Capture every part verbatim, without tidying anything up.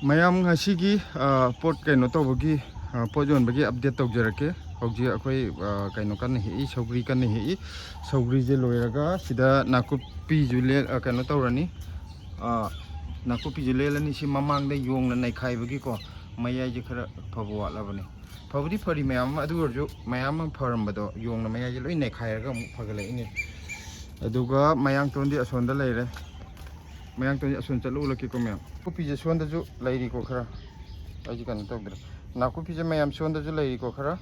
ꯃꯌꯥꯝ, ꯉꯁꯤꯒꯤ ꯑ, ꯄꯣꯠ ꯀꯩꯅꯣ ꯇꯧꯕꯒꯤ, ꯑ, ꯄꯣꯠ ꯌꯣꯟꯕꯒꯤ ꯑꯞꯗꯦꯠ ꯇꯧꯖꯔꯛꯀꯦ꯫ ꯍꯧꯖꯤꯛ ꯑꯩꯈꯣꯏ ꯑ, ꯀꯩꯅꯣ ꯀꯟꯅ ꯍꯦꯛꯏ, ꯁꯧꯒ꯭ꯔꯤ ꯀꯟꯅ ꯍꯦꯛꯏ꯫ ꯁꯧꯒ꯭ꯔꯤꯁꯦ ꯂꯣꯏꯔꯒ ꯁꯤꯗ ꯅꯥꯀꯨꯞꯄꯤꯁꯨ ꯂꯦ-, ꯑ, ꯀꯩꯅꯣ ꯇꯧꯔꯅꯤ꯫ ꯑ, ꯅꯥꯀꯨꯞꯄꯤꯁꯨ ꯂꯦꯜꯂꯅꯤ꯫ ꯁꯤ ꯃꯃꯥꯡꯗ ꯌꯣꯡꯅ ꯅꯩꯈꯥꯏꯕꯒꯤꯀꯣ, ꯃꯌꯥꯏꯁꯦ ꯈꯔ ꯐꯕ ꯋꯥꯠꯂꯕꯅꯤ꯫ ꯐꯕꯨꯗꯤ ꯐꯔꯤ ꯃꯌꯥꯝ ꯑꯃ, ꯑꯗꯨ ꯑꯣꯏꯔꯁꯨ ꯃꯌꯥꯝ ꯑꯃ ꯐꯔꯝꯕꯗꯣ ꯌꯣꯡꯅ ꯃꯌꯥꯏꯁꯦ ꯂꯣꯏ ꯅꯩꯈꯥꯏꯔꯒ ꯑꯃꯨꯛ ꯐꯒꯠꯂꯛꯏꯅꯦ꯫ ꯑꯗꯨꯒ ꯃꯌꯥꯡꯇꯣꯟꯗꯤ ꯑꯁꯣꯝꯗ ꯂꯩꯔꯦ꯫ ꯃꯌꯥꯡꯇꯣꯟꯁꯦ ꯑꯁꯣꯝ ꯆꯠꯂ ꯎꯠꯂꯛꯀꯦꯀꯣ ꯃꯌꯥꯝ꯫ ꯀꯣꯄꯤꯁꯦ ꯁꯣꯝꯗꯁꯨ ꯂꯩꯔꯤꯀꯣ ꯈꯔ꯫ ꯑꯩꯁꯦ ꯀꯩꯅꯣ ꯇꯧꯗ꯭ꯔꯦ꯫ ꯅꯥꯀꯨꯞꯄꯤꯁꯦ ꯃꯌꯥꯝ ꯁꯣꯝꯗꯁꯨ ꯂꯩꯔꯤꯀꯣ ꯈꯔ꯫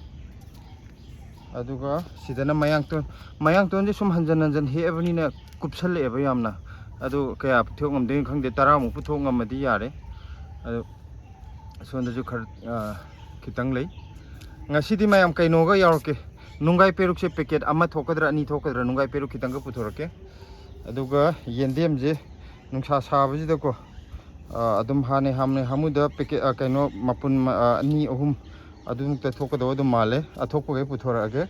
ꯑꯗꯨꯒ ꯁꯤꯗꯅ ꯃꯌꯥꯡꯇꯣꯟ, ꯃꯌꯥꯡꯇꯣꯟꯁꯦ ꯁꯨꯝ ꯍꯟꯖꯟ ꯍꯟꯖꯟ ꯍꯦꯛꯑꯕꯅꯤꯅ ꯀꯨꯞꯁꯜꯂꯛꯑꯦꯕ ꯌꯥꯝꯅ꯫ ꯑꯗꯨ ꯀꯌꯥ ꯄꯨꯊꯣꯛ ꯉꯝꯗꯣꯏꯅꯣ ꯈꯪꯗꯦ, ꯇꯔꯥꯃꯨꯛ ꯄꯨꯊꯣꯛ ꯉꯝꯃꯗꯤ ꯌꯥꯔꯦ꯫ ꯑꯗꯨ ꯁꯣꯝꯗꯁꯨ ꯈꯔ, ꯑ, ꯈꯤꯇꯪ ꯂꯩ꯫ ꯉꯁꯤꯗꯤ ꯃꯌꯥꯝ ꯀꯩꯅꯣꯒ ꯌꯥꯎꯔꯛꯀꯦ, ꯅꯨꯡꯒꯥꯏ ꯄꯦꯔꯨꯛꯁꯦ ꯄꯦꯀꯦꯠ ꯑꯃ ꯊꯣꯛꯀꯗ꯭ꯔꯥ ꯑꯅꯤ ꯊꯣꯛꯀꯗ꯭ꯔꯥ, ꯅꯨꯡꯒꯥꯏ ꯄꯦꯔꯨꯛ ꯈꯤꯇꯪꯒ ꯄꯨꯊꯣꯔꯛꯀꯦ꯫ ꯑꯗꯨꯒ ꯌꯦꯟꯗꯦꯝꯁꯦ ꯅꯨꯡꯁꯥ ꯁꯥꯕꯁꯤꯗꯀꯣ, ꯑ, ꯑꯗꯨꯝ ꯍꯥꯟꯅꯩ ꯍꯥꯟꯅꯩ ꯍꯥꯃꯨꯗ ꯄꯦꯀꯦꯠ, ꯑ, ꯀꯩꯅꯣ ꯃꯄꯨꯟ ꯃ-, ꯑ, ꯑꯅꯤ ꯑꯍꯨꯝ ꯑꯗꯨꯃꯨꯛꯇ ꯊꯣꯛꯀꯗꯧꯕ ꯑꯗꯨꯝ ꯃꯥꯜꯂꯦ꯫ ꯑꯊꯣꯛꯄꯈꯩ ꯄꯨꯊꯣꯔꯛꯑꯒꯦ꯫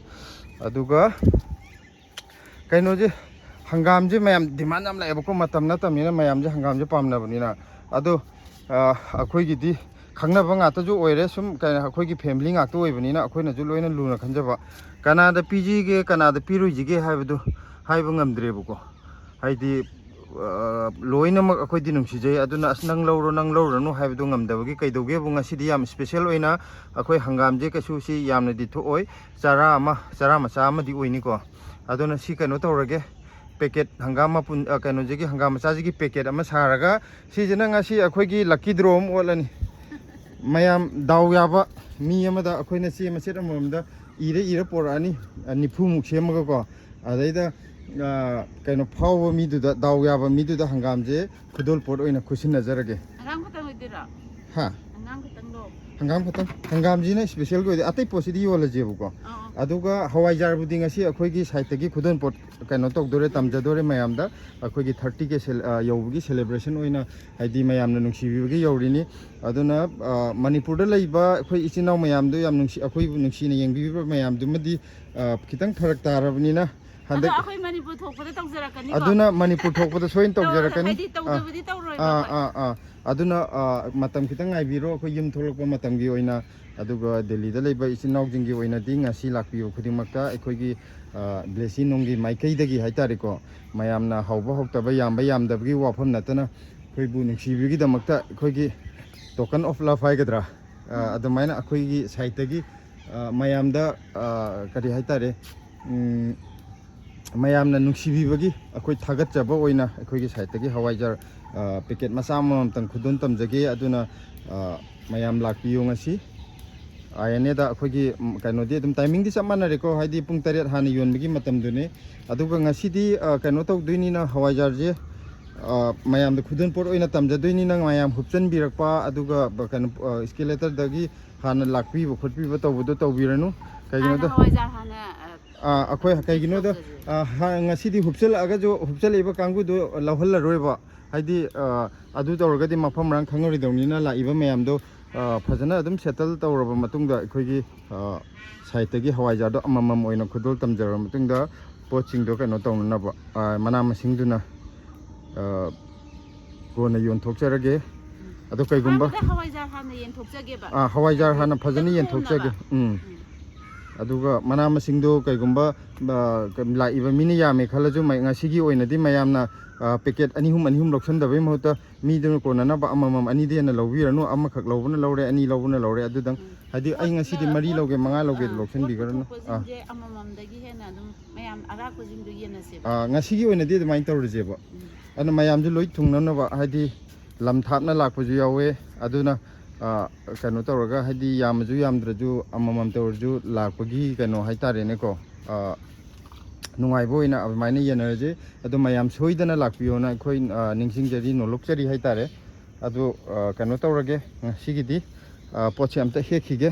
ꯑꯗꯨꯒ ꯀꯩꯅꯣꯁꯦ, ꯍꯪꯒꯥꯝꯁꯦ ꯃꯌꯥꯝ ꯗꯤꯃꯥꯟ ꯌꯥꯝ ꯂꯥꯛꯑꯦꯕꯀꯣ, ꯃꯇꯝ ꯅꯠꯇꯕꯅꯤꯅ ꯃꯌꯥꯝꯁꯦ ꯍꯪꯒꯥꯝꯁꯦ ꯄꯥꯝꯅꯕꯅꯤꯅ꯫ ꯑꯗꯣ, ꯑ, ꯑꯩꯈꯣꯏꯒꯤꯗꯤ ꯈꯪꯅꯕ ꯉꯥꯛꯇꯁꯨ ꯑꯣꯏꯔꯦ, ꯁꯨꯝ ꯀꯩꯅꯣ, ꯑꯩꯈꯣꯏꯒꯤ ꯐꯦꯃꯤꯂꯤ ꯉꯥꯛꯇ ꯑꯣꯏꯕꯅꯤꯅ ꯑꯩꯈꯣꯏꯅꯁꯨ ꯂꯣꯏꯅ ꯂꯨꯅ ꯈꯟꯖꯕ꯫ ꯀꯅꯥꯗ ꯄꯤꯁꯤꯒꯦ, ꯀꯅꯥꯗ ꯄꯤꯔꯣꯏꯁꯤꯒꯦ ꯍꯥꯏꯕꯗꯨ ꯍꯥꯏꯕ ꯉꯝꯗ꯭ꯔꯦꯕꯀꯣ꯫ ꯍꯥꯏꯗꯤ, ꯑ, ꯂꯣꯏꯅꯃꯛ ꯑꯩꯈꯣꯏꯗꯤ ꯅꯨꯡꯁꯤꯖꯩ꯫ ꯑꯗꯨꯅ "ꯑꯁ, ꯅꯪ ꯂꯧꯔꯣ, ꯅꯪ ꯂꯧꯔꯅꯨ" ꯍꯥꯏꯕꯗꯣ ꯉꯝꯗꯕꯒꯤ꯫ ꯀꯩꯗꯧꯒꯦꯕꯨ, ꯉꯁꯤꯗꯤ ꯌꯥꯝ ꯏꯁꯄꯦꯁꯦꯜ ꯑꯣꯏꯅ ꯑꯩꯈꯣꯏ ꯍꯪꯒꯥꯝꯁꯦ ꯀꯩꯁꯨ ꯁꯤ ꯌꯥꯝꯅꯗꯤ ꯊꯣꯛꯑꯣꯏ, ꯆꯔꯥ ꯑꯃ, ꯆꯔꯥ ꯃꯆꯥ ꯑꯃꯗꯤ ꯑꯣꯏꯅꯤꯀꯣ꯫ ꯑꯗꯨꯅ ꯁꯤ ꯀꯩꯅꯣ ꯇꯧꯔꯒꯦ, ꯄꯦꯀꯦꯠ ꯍꯪꯒꯥꯝ ꯃꯄꯨꯟ, ꯑ, ꯀꯩꯅꯣꯁꯤꯒꯤ ꯍꯪꯒꯥꯝ ꯃꯆꯥꯁꯤꯒꯤ ꯄꯦꯀꯦꯠ ꯑꯃ ꯁꯥꯔꯒ, ꯁꯤꯁꯤꯅ ꯉꯁꯤ ꯑꯩꯈꯣꯏꯒꯤ ꯂꯛꯀꯤ ꯗ꯭ꯔꯣ ꯑꯃ ꯑꯣꯠꯂꯅꯤ꯫ ꯃꯌꯥꯝ ꯗꯥꯎ ꯌꯥꯕ ꯃꯤ ꯑꯃꯗ ꯑꯩꯈꯣꯏꯅ ꯆꯦ ꯃꯆꯦꯠ ꯑꯃꯃꯝꯗ ꯏꯔ ꯏꯔ ꯄꯣꯔꯛꯑꯅꯤ, ꯑ, ꯅꯤꯐꯨꯃꯨꯛ ꯁꯦꯝꯃꯒꯀꯣ꯫ ꯑꯗꯩꯗ, ꯑ, ꯀꯩꯅꯣ, ꯐꯥꯎꯕ ꯃꯤꯗꯨꯗ, ꯗꯥꯎ ꯌꯥꯕ ꯃꯤꯗꯨꯗ ꯍꯪꯒꯥꯝꯁꯦ ꯈꯨꯗꯣꯜ ꯄꯣꯠ ꯑꯣꯏꯅ ꯈꯨꯠꯁꯤꯟꯅꯖꯔꯒꯦ꯫ ꯍꯪꯒꯥꯝ ꯈꯛꯇꯪ ꯑꯣꯏꯗꯣꯏꯔꯣ? ꯍꯥ? ꯍꯪꯒꯥꯝ ꯈꯛꯇꯪꯗꯣ? ꯍꯪꯒꯥꯝ ꯈꯛꯇꯪ꯫ ꯍꯪꯒꯥꯝꯁꯤꯅ ꯏꯁꯄꯦꯁꯦꯜꯒꯤ ꯑꯣꯏꯗꯦ, ꯑꯇꯩ ꯄꯣꯠꯁꯤꯗꯤ ꯌꯣꯜꯂꯁꯦꯕꯀꯣ꯫ ꯑꯥ, ꯑꯥ꯫ ꯑꯗꯨꯒ ꯍꯋꯥꯏꯖꯥꯔꯕꯨꯗꯤ ꯉꯁꯤ ꯑꯩꯈꯣꯏꯒꯤ ꯁꯥꯏꯠꯇꯒꯤ ꯈꯨꯗꯣꯜ ꯄꯣꯠ ꯀꯩꯅꯣ ꯇꯧꯗꯣꯔꯦ, ꯇꯝꯖꯗꯣꯔꯦ ꯃꯌꯥꯝꯗ꯫ ꯑꯩꯈꯣꯏꯒꯤ ꯊꯥꯔꯇꯤ ꯀꯦ ꯁꯦꯜ-, ꯑ, ꯌꯧꯕꯒꯤ ꯁꯦꯂꯦꯕ꯭ꯔꯦꯁꯟ ꯑꯣꯏꯅ, ꯍꯥꯏꯗꯤ ꯃꯌꯥꯝꯅ ꯅꯨꯡꯁꯤꯕꯤꯕꯒꯤ ꯌꯧꯔꯤꯅꯤ꯫ ꯑꯗꯨꯅ, ꯑ, ꯃꯅꯤꯄꯨꯔꯗ ꯂꯩꯕ ꯑꯩꯈꯣꯏ ꯏꯆꯤꯟ ꯏꯅꯥꯎ ꯃꯌꯥꯝꯗꯣ, ꯌꯥꯝ ꯅꯨꯡꯁꯤ-, ꯑꯩꯈꯣꯏꯕꯨ ꯅꯨꯡꯁꯤꯅ ꯌꯦꯡꯕꯤꯕ ꯃꯌꯥꯝꯗꯨꯃꯗꯤ, ꯑ, ꯈꯤꯇꯪ ꯐꯔꯛ ꯇꯥꯔꯕꯅꯤꯅ, ꯑꯗꯣ ꯍꯟꯗꯛ ꯑꯩꯈꯣꯏ ꯃꯅꯤꯄꯨꯔ ꯊꯣꯛꯄꯗ ꯇꯧꯖꯔꯛꯀꯅꯤꯀꯣ꯫ ꯑꯗꯨꯅ ꯃꯅꯤꯄꯨꯔ ꯊꯣꯛꯄꯗ ꯁꯣꯏꯅ ꯇꯧꯔ-, ꯇꯧꯖꯔꯛꯀꯅꯤ꯫ ꯍꯥꯏꯗꯤ ꯑꯥ, ꯇꯧꯗꯕꯗꯤ ꯇꯧꯔꯣꯏꯕ ꯑꯥ, ꯑꯩꯈꯣꯏ꯫ ꯑꯥ, ꯑꯥ꯫ ꯑꯗꯨꯅ, ꯑꯥ, ꯃꯇꯝ ꯈꯤꯇꯪ ꯉꯥꯏꯕꯤꯔꯣ, ꯑꯩꯈꯣꯏ ꯌꯨꯝ ꯊꯣꯛꯂꯛꯄ ꯃꯇꯝꯒꯤ ꯑꯣꯏꯅ, ꯑꯗꯨꯒ ꯗꯦꯜꯂꯤꯗ ꯂꯩꯕ ꯏꯆꯤꯟ ꯏꯅꯥꯎꯁꯤꯡꯒꯤ ꯑꯣꯏꯅꯗꯤ ꯉꯁꯤ ꯂꯥꯛꯄꯤꯕ ꯈꯨꯗꯤꯡꯃꯛꯇ ꯑꯩꯈꯣꯏꯒꯤ, ꯑꯥ, ꯕ꯭ꯂꯦꯁꯤ ꯅꯨꯡꯒꯤ ꯃꯥꯏꯀꯩꯗꯒꯤ ꯍꯥꯏꯇꯥꯔꯦꯀꯣ, ꯃꯌꯥꯝꯅ ꯍꯧꯕ ꯍꯧꯇꯕ, ꯌꯥꯝꯕ ꯌꯥꯝꯗꯕꯒꯤ ꯋꯥꯐꯝ ꯅꯠꯇꯅ ꯑꯩꯈꯣꯏꯕꯨ ꯅꯨꯡꯁꯤꯕꯒꯤꯗꯃꯛꯇ ꯑꯩꯈꯣꯏꯒꯤ token of love ꯍꯥꯏꯒꯗ꯭ꯔꯥ, ꯑꯥ, ꯎꯝ꯫ ꯑꯗꯨꯃꯥꯏꯅ ꯑꯩꯈꯣꯏꯒꯤ ꯁꯥꯏꯠꯇꯒꯤ, ꯑꯥ, ꯃꯌꯥꯝꯗ, ꯑꯥ, ꯀꯔꯤ ꯍꯥꯏꯇꯥꯔꯦ, ꯎꯝ, ꯃꯌꯥꯝꯅ ꯅꯨꯡꯁꯤꯕꯤꯕꯒꯤ ꯑꯩꯈꯣꯏ ꯊꯥꯒꯠꯆꯕ ꯑꯣꯏꯅ ꯑꯩꯈꯣꯏꯒꯤ ꯁꯥꯏꯠꯇꯒꯤ ꯍꯋꯥꯏꯖꯥꯔ, ꯑ, ꯄꯦꯀꯦꯠ ꯃꯆꯥ ꯑꯃꯃꯝꯇꯪ ꯈꯨꯗꯣꯜ ꯇꯝꯖꯒꯦ꯫ ꯑꯗꯨꯅ, ꯑ, ꯃꯌꯥꯝ ꯂꯥꯛꯄꯤꯌꯨ ꯉꯁꯤ꯫ ꯑꯥꯏ ꯑꯦꯟ ꯑꯦꯗ ꯑꯩꯈꯣꯏꯒꯤ, ꯎꯝ, ꯀꯩꯅꯣꯗꯤ ꯑꯗꯨꯝ ꯇꯥꯏꯃꯤꯡꯗꯤ ꯆꯞ ꯃꯥꯟꯅꯔꯦꯀꯣ, ꯍꯥꯏꯗꯤ ꯄꯨꯡ ꯇꯔꯦꯠ ꯍꯥꯟꯅ ꯌꯣꯟꯕꯒꯤ ꯃꯇꯝꯗꯨꯅꯤ꯫ ꯑꯗꯨꯒ ꯉꯁꯤꯗꯤ, ꯑ, ꯀꯩꯅꯣ ꯇꯧꯗꯣꯏꯅꯤꯅ ꯍꯋꯥꯏꯖꯥꯔꯁꯦ, ꯑ, ꯃꯌꯥꯝꯗ ꯈꯨꯗꯣꯜ ꯄꯣꯠ ꯑꯣꯏꯅ ꯇꯝꯖꯗꯣꯏꯅꯤꯅ ꯃꯌꯥꯝ ꯍꯨꯞꯆꯟꯕꯤꯔꯛꯄ, ꯑꯗꯨꯒ ꯕ-, ꯀꯩꯅꯣ, ꯑ, ꯏꯁꯀꯦꯂꯦꯇꯔꯗꯒꯤ ꯍꯥꯟꯅ ꯂꯥꯛꯄꯤꯕ ꯈꯣꯠꯄꯤꯕ ꯇꯧꯕꯗꯣ ꯇꯧꯕꯤꯔꯅꯨ꯫ ꯍꯥꯟꯅ ꯀꯩꯒꯤꯅꯣꯗ, ꯍꯋꯥꯏꯖꯥꯔ ꯍꯥꯟꯅ, ꯑ, ꯑꯥ, ꯑꯩꯈꯣꯏ ꯀꯩꯒꯤꯅꯣꯗ, ꯇꯧꯖꯔꯤ꯫ ꯑ, ꯍꯥ-, ꯉꯁꯤꯗꯤ ꯍꯨꯞꯆꯜꯂꯛꯑꯒꯁꯨ ꯍꯨꯞꯆꯜꯂꯛꯏꯕ ꯀꯥꯡꯕꯨꯗꯣ ꯂꯧꯍꯜꯂꯔꯣꯏꯕ꯫ ꯍꯥꯏꯗꯤ, ꯑ, ꯑꯗꯨ ꯇꯧꯔꯒꯗꯤ ꯃꯐꯝ ꯃꯔꯥꯡ ꯈꯪꯉꯔꯣꯏꯗꯧꯅꯤꯅ ꯂꯥꯛꯏꯕ ꯃꯌꯥꯝꯗꯣ, ꯑ, ꯐꯖꯅ ꯑꯗꯨꯝ ꯁꯦꯇꯜ ꯇꯧꯔꯕ ꯃꯇꯨꯡꯗ ꯑꯩꯈꯣꯏꯒꯤ, ꯑ, ꯁꯥꯏꯠꯇꯒꯤ ꯍꯋꯥꯏꯖꯥꯔꯗꯣ ꯑꯃꯃꯝ ꯑꯣꯏꯅ ꯈꯨꯗꯣꯜ ꯇꯝꯖꯔꯕ ꯃꯇꯨꯡꯗ ꯄꯣꯠꯁꯤꯡꯗꯣ ꯀꯩꯅꯣ ꯇꯧꯅꯅꯕ, ꯑ, ꯃꯅꯥ ꯃꯁꯤꯡꯗꯨꯅ, ꯑ, ꯀꯣꯟꯅ ꯌꯣꯟꯊꯣꯛꯆꯔꯒꯦ꯫ ꯑꯗꯣ ꯀꯩꯒꯨꯝꯕ ꯑꯍꯥꯟꯕꯗ ꯍꯋꯥꯏꯖꯥꯔ ꯍꯥꯟꯅ ꯌꯦꯟꯊꯣꯛꯆꯒꯦꯕ꯫ ꯑꯥ, ꯍꯋꯥꯏꯖꯥꯔ ꯍꯥꯏꯗꯤ ꯍꯥꯟꯅ ꯐꯖꯅ ꯈꯤꯇꯪ ꯌꯦꯟꯊꯣꯛꯆꯒꯦ꯫ ꯊꯣꯡꯅꯕ꯫ ꯎꯝ꯫ ꯎꯝ꯫ ꯑꯗꯨꯒ ꯃꯅꯥ ꯃꯁꯤꯡꯗꯣ ꯀꯩꯒꯨꯝꯕ, ꯑ, ꯂꯥꯛꯏꯕ ꯃꯤꯅ ꯌꯥꯝꯃꯦ ꯈꯜꯂꯁꯨ, ꯃ-, ꯉꯁꯤꯒꯤ ꯑꯣꯏꯅꯗꯤ ꯃꯌꯥꯝꯅ, ꯑ, ꯄꯦꯀꯦꯠ ꯑꯅꯤ ꯑꯍꯨꯝ, ꯑꯅꯤ ꯑꯍꯨꯝ ꯂꯧꯁꯟꯗꯕꯩ ꯃꯍꯨꯠꯇ ꯃꯤꯗꯨꯅ ꯀꯣꯟꯅꯅꯕ ꯑꯃꯃꯝ ꯑꯅꯤꯗꯤ ꯍꯦꯟꯅ ꯂꯧꯕꯤꯔꯅꯨ, ꯑꯃꯈꯛ ꯂꯧꯕꯅ ꯂꯧꯔꯦ, ꯑꯅꯤ ꯂꯧꯕꯅ ꯂꯧꯔꯦ, ꯑꯗꯨꯗꯪ꯫ ꯎꯝ꯫ ꯍꯥꯏꯗꯤ ꯑꯩ ꯉꯁꯤꯗꯤ ꯃꯔꯤ ꯄꯣꯠ ꯂꯧꯒꯦ, ꯃꯉꯥ ꯂꯧꯒꯦ, ꯑ, ꯂꯧꯁꯟꯕꯤꯒ꯭ꯔꯅꯨ꯫ ꯄꯣꯠ ꯑꯥ꯫ ꯄꯨꯊꯣꯛꯄꯁꯤꯡꯁꯦ ꯑꯃꯃꯝꯗꯒꯤ ꯍꯦꯟꯅ ꯑꯗꯨꯝ ꯃꯌꯥꯝ ꯑꯔꯥꯛꯄꯁꯤꯡꯗꯣ ꯌꯦꯟꯅꯁꯦꯕ꯫ ꯑꯥ, ꯉꯁꯤꯒꯤ ꯑꯣꯏꯅꯗꯤ ꯑꯗꯨꯃꯥꯏꯅ ꯇꯧꯔꯁꯦꯕ꯫ ꯎꯝ꯫ ꯑꯗꯨꯅ ꯃꯌꯥꯝꯁꯨ ꯂꯣꯏ ꯊꯨꯡꯅꯅꯕ, ꯍꯥꯏꯗꯤ ꯂꯝ ꯊꯥꯞꯅ ꯂꯥꯛꯄꯁꯨ ꯌꯥꯎꯋꯦ꯫ ꯑꯗꯨꯅ, ꯑꯥ, ꯀꯩꯅꯣ ꯇꯧꯔꯒ, ꯍꯥꯏꯗꯤ ꯌꯥꯝꯃꯁꯨ ꯌꯥꯝꯗ꯭ꯔꯁꯨ ꯑꯃꯃꯝꯇ ꯑꯣꯏꯔꯁꯨ ꯂꯥꯛꯄꯒꯤ ꯀꯩꯅꯣ ꯍꯥꯏꯇꯥꯔꯦꯅꯦꯀꯣ, ꯑꯥ, ꯅꯨꯡꯉꯥꯏꯕ ꯑꯣꯏꯅ ꯑꯗꯨꯃꯥꯏꯅ ꯌꯦꯟꯅꯔꯁꯦ꯫ ꯑꯗꯣ ꯃꯌꯥꯝ ꯁꯣꯏꯗꯅ ꯂꯥꯛꯄꯤꯌꯣꯅ ꯑꯩꯈꯣꯏ, ꯑꯥ, ꯅꯤꯡꯁꯤꯡꯖꯔꯤ, ꯅꯣꯂꯨꯛꯆꯔꯤ ꯍꯥꯏꯇꯥꯔꯦ꯫ ꯑꯗꯣ, ꯑꯥ, ꯀꯩꯅꯣ ꯇꯧꯔꯒꯦ, ꯉꯁꯤꯒꯤꯗꯤ, ꯑꯥ, ꯄꯣꯠꯁꯦ ꯑꯝꯇ ꯍꯦꯛꯈꯤꯒꯦ꯫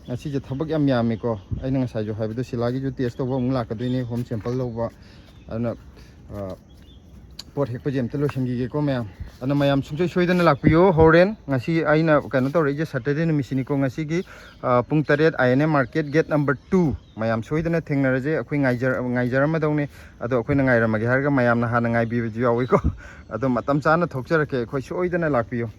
ꯉꯁꯤꯁꯦ ꯊꯕꯛ ꯌꯥꯝ ꯌꯥꯝꯃꯤꯀꯣ꯫ ꯑꯩꯅ ꯉꯁꯥꯏꯁꯨ ꯍꯥꯏꯕꯗꯣ ꯁꯤꯂꯥꯒꯤꯁꯨ ꯇꯦꯁ ꯇꯧꯕ ꯑꯃꯨꯛ ꯂꯥꯛꯀꯗꯣꯏꯅꯦ, ꯍꯣꯝ ꯁꯦꯝꯄꯜ ꯂꯧꯕ꯫ ꯑꯗꯨꯅ, ꯑꯥ, ꯄꯣꯠ ꯍꯦꯛꯄꯁꯦ ꯑꯝꯇ ꯂꯣꯏꯁꯤꯟꯈꯤꯒꯦꯀꯣ ꯃꯌꯥꯝ꯫ ꯑꯗꯣ ꯃꯌꯥꯝ ꯁꯨꯡꯁꯣꯏ ꯁꯣꯏꯗꯅ ꯂꯥꯛꯄꯤꯌꯣ ꯍꯣꯔꯦꯟ꯫ ꯉꯁꯤ ꯑꯩꯅ ꯀꯩꯅꯣ ꯇꯧꯔꯛꯏꯁꯦ Saturday ꯅꯨꯃꯤꯠꯁꯤꯅꯤꯀꯣ꯫ ꯉꯁꯤꯒꯤ ꯑ, ꯄꯨꯡ ꯇꯔꯦꯠ I N A Market gate number two꯫ ꯃꯌꯥꯝ ꯁꯣꯏꯗꯅ ꯊꯦꯡꯅꯔꯁꯦ꯫ ꯑꯩꯈꯣꯏ ꯉꯥꯏꯖꯔ-, ꯉꯥꯏꯖꯔꯝꯃꯗꯧꯅꯦ꯫ ꯑꯗꯣ ꯑꯩꯈꯣꯏꯅ ꯉꯥꯏꯔꯝꯃꯒꯦ ꯍꯥꯏꯔꯒ ꯃꯌꯥꯝꯅ ꯍꯥꯟꯅ ꯉꯥꯏꯕꯤꯕꯁꯨ ꯌꯥꯎꯋꯤꯀꯣ꯫ ꯑꯗꯣ ꯃꯇꯝ ꯆꯥꯅ ꯊꯣꯛꯆꯔꯛꯀꯦ꯫ ꯑꯩꯈꯣꯏ ꯁꯣꯏꯗꯅ ꯂꯥꯛꯄꯤꯌꯣ꯫